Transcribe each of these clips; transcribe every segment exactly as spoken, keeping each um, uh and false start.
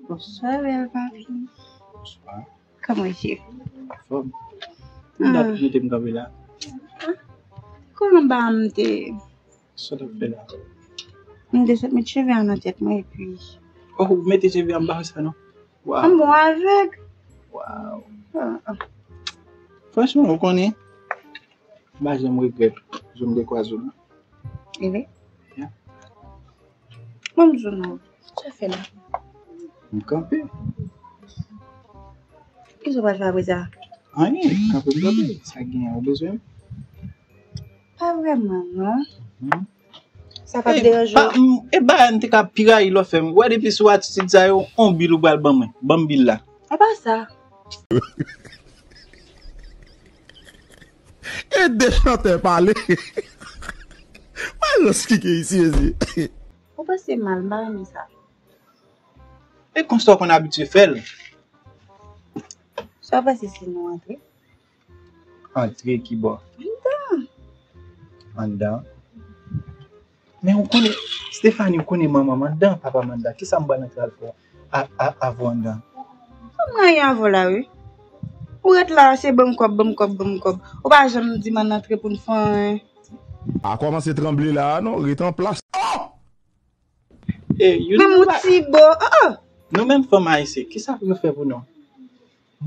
Bonswa, bèl papi. Bonswa. Kòman w ye? Anfòm. Ki dat ou mete m kanpe la? Kòman ba m te Sa w t ap fè la? M te sot met cheve a nan tèt mwen epi. Oh, ou mete cheve anba sa non? Waw. M bon avèg. Waw. Ah, ah. Franchman, ou konnen, m pa janm regrèt jou m te kwaze w nan. Ehe. Yeah. Bon, m di w non. Sa w fè la? M kanpe. Kisa w pral fè apre sa? Anyen, kanpe m kanpe. Sa gen, ou bezwen m? Pa vrèman, non. Mhm. Sa pa t deranje w? E ba, m te ka pi rayi lè w fè m. Ou wè depi sou atitid sa yo, on bil ou pral ban mwen. Ban m bil la. Apa sa? E de chantè pale. Mwen rans ki gen isi, mezye. Ou panse mal, m pa renmen sa. E konsa w konn abitye fè l. Sa w panse si nou antre? Antre ki bò? Anndan. Anndan? Men ou konnen, Stephanie, ou konnen manman m anndan, papa m anndan. Kisa m pral antre al fè a, a, avè w anndan? Sa m gen avè w la, wi. Ou ret la, se ban m kòb, ban m kòb, ban m kòb. Ou pa janm di m ann antre pou n fè anyen. Pa kòmanse tranble la a non, ret an plas. Oh! E, you know what? Menm ou ti bo, oh, oh. Nou menm fanm ayisyen, kisa pou nou fè pou nou?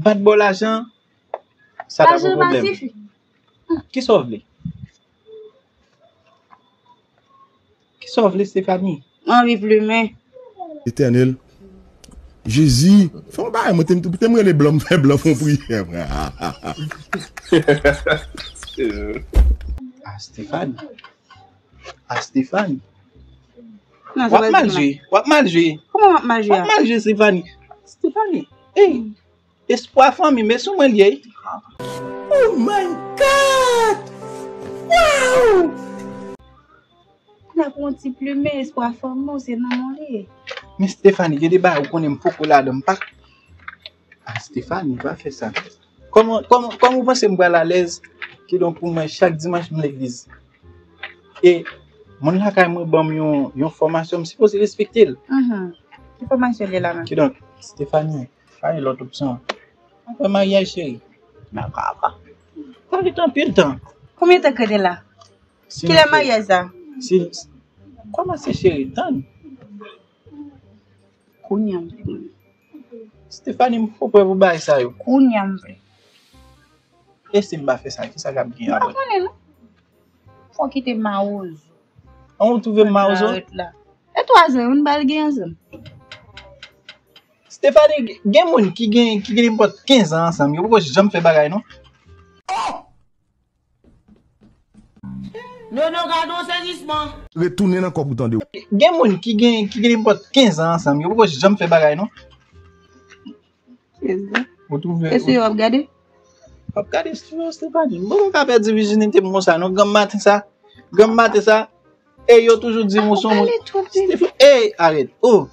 Bat bò lajan, sa ta pran pwoblèm. Lajan pa sifi. Kisa w vle? Kisa w vle, Stephanie? Mwen anvi plimen. Etènèl. Jezi, fè yon bagay, mwen te, te m rele blan, m fè blan fè yon priyè. Ah, Stephanie. Ah, Stephanie. W ap mal jwe, w ap mal jwe. Kòman w ap mal jwe a? W ap mal jwe, Stephanie. Stephanie, ey, espwa fanmi m, e sou mwen l ye. Oh my God! Wow! N ap yon ti plimen, espwa fanmi w, se nan men w li ye. Men Stephanie, gen de bagay ou konnen m poko ladan, m pa. Ah, Stephanie, pa fè sa. Kòman, kòman, kòman ou panse m pral alèz? Kidonk, pou mwen, chak dimanch, m legliz. E moun lakay mwen ban m yon, yon fòmasyon, m sipoze respekte l. Mhm. Ki fòmasyon li la menm? Kidonk, Stephanie, pa gen lòt opsyon. Apre maryaj, cheri. Nan papa. Pa gen tan, anpil tan. Konbyen tan k rete la? Kilè maryaj sa? Si, kòmanse, cheri, tann. Kounye a m vle konnen. Stephanie, m fò prè pou bagay sa yo. Kounye a m vle. E si m pa fè sa, kisa k ap gen apre? M pa konnen non. Fò w kite mawozo. An ou twouve m mawozo? Ret la, ret la. E twa zan yo, nou pral gen ansanm. Stephanie, gen moun ki gen, ki gen nenpòt kenz an ansanm, yo poko janm fè bagay non. Oh! Nono, gade yon sezisman. Retounen nan kò pou tande w. Gen moun ki gen, ki gen nenpòt kenz an ansanm, yo poko janm fè bagay non. Kenz an? Ou twouve? E si yo ap gade? W ap gade si yo, Stephanie. M poko ka pèdi vijinite m konsa non. Granm maten sa, granm maten sa, e yo toujou di m ou se yon moun. Steph-, ey, arèt. Oh!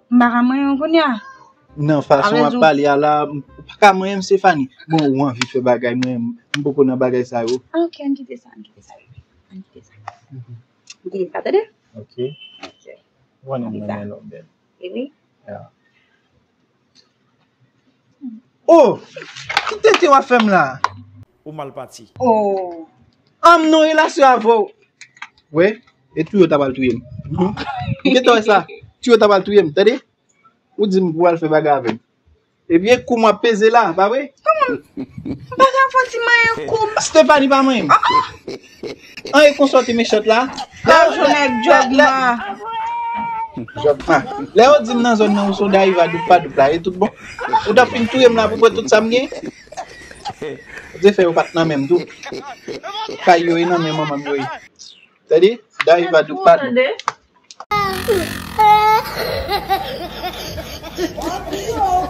M pa ka manyen w kounye a. Nan fason w ap pale a la, ou pa ka manyen m, Stephanie. Bon, ou anvi fè bagay, mwen, m poko nan bagay sa yo. Ah, ok, ann kite sa, ann kite sa, bebe. Ann kite sa. Mhm. Ann kite sa, tande? Ok. Ok. Ou konnen m renmen lè w bèl. Bebe. Yeah. Oh! Ki tenten w ap fè m la? Ou mal pati. Oh! An m nan relasyon avè w. Wè, e tou yo ta pral touye m. Mhm. M gentan wè sa. Tou yo ta pral touye m, tande? Ou di m pou w al fè bagay avè m. Epi e kou m ap peze la, pa vre? Kòman? M pa ka fè ti manyen kou m. Stephanie pa manyen m. Ah, ah. An e konsa w te mechan la. Lè yo, lè, lè, lè, ah, lè yo di m nan zòn nan ou se yon Dayiva doup pa doup la, e tout bon. Ou t ap fin touye m la pou pran tout sa m gen. Zafè yo pa t nan men m tou. Kay yo e nan men manman m yo ye. Tande? Dayiva doup pa doup. Tande? Ou tande?